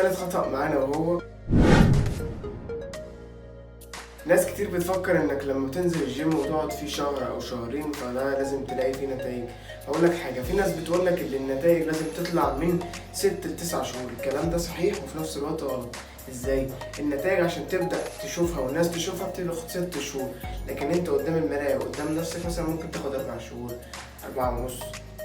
تالت خطأ معانا وهو ناس كتير بتفكر انك لما تنزل الجيم وتقعد فيه شهر او شهرين فده لازم تلاقي فيه نتائج. اقول لك حاجة، في ناس بتقول لك ان النتائج لازم تطلع من 6 ل 9 شهور. الكلام ده صحيح وفي نفس الوقت غلط. ازاي؟ النتائج عشان تبدا تشوفها والناس تشوفها بتاخد 6 شهور، لكن انت قدام المراية وقدام نفسك مثلا ممكن تاخد 4 شهور، 4.5،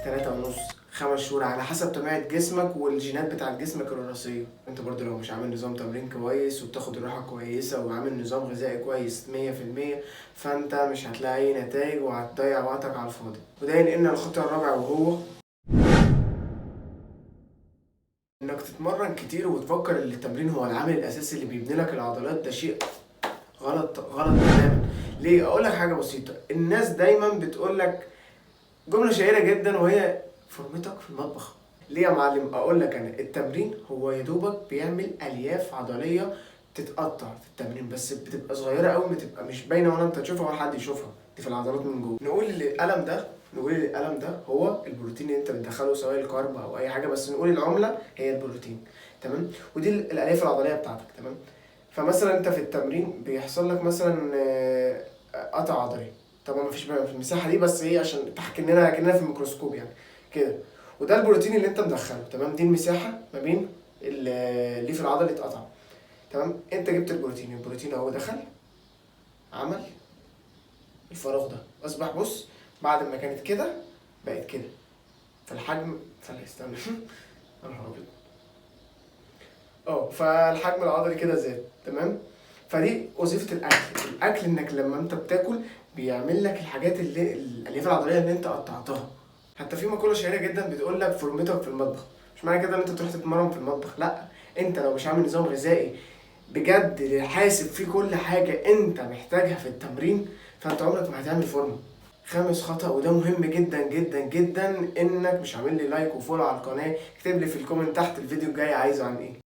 3.5، 5 شهور، على حسب طبيعة جسمك والجينات بتاعت جسمك الوراثية. انت برضو لو مش عامل نظام تمرين كويس وبتاخد راحة كويسة وعامل نظام غذائي كويس 100%، فانت مش هتلاقي اي نتائج وهتضيع وقتك على الفاضي. وده ينقلنا للخطأ الرابع وهو انك تتمرن كتير وتفكر ان التمرين هو العامل الاساسي اللي بيبني لك العضلات. ده شيء غلط، غلط تماما. ليه؟ اقول لك حاجة بسيطة، الناس دايما بتقول لك جملة شهيرة جدا وهي فورمتك في المطبخ. ليه يا معلم؟ اقول لك انا، التمرين هو يا دوبك بيعمل الياف عضلية تتقطع في التمرين، بس بتبقى صغيرة قوي، بتبقى مش باينة ولا انت تشوفها ولا حد يشوفها، دي في العضلات من جوه. نقول القلم ده هو البروتين اللي انت بتدخله، سواء ال carb او اي حاجة، بس نقول العملة هي البروتين، تمام؟ ودي الالياف العضلية بتاعتك، تمام؟ فمثلا انت في التمرين بيحصل لك مثلا، قطع عضلي، طبعا مفيش بقى في المساحة دي، بس ايه عشان تحكي لنا كأننا في الميكروسكوب يعني كده، وده البروتين اللي انت مدخله، تمام؟ دي المساحة ما بين اللي في العضلة اللي اتقطع، تمام؟ انت جبت البروتين، البروتين اهو دخل عمل الفراغ ده، اصبح بص بعد ما كانت كده بقت كده، فالحجم، استنى، يا نهار ابيض، فالحجم العضلي كده زاد، تمام؟ فدي وظيفة الأكل. الأكل إنك لما أنت بتاكل بيعمل لك الحاجات اللي الألياف العضلية اللي أنت قطعتها. حتى في مقولة شهيرة جدا بتقول لك فورمتك في المطبخ، مش معنى كده إن أنت تروح تتمرن في المطبخ، لأ، أنت لو مش عامل نظام غذائي بجد حاسب فيه كل حاجة أنت محتاجها في التمرين، فأنت عمرك ما هتعمل فورمة. خامس خطأ، وده مهم جدا جدا جدا، إنك مش عامل لي like و follow على القناة. اكتب لي في ال comment تحت الفيديو الجاي عايزه عن إيه.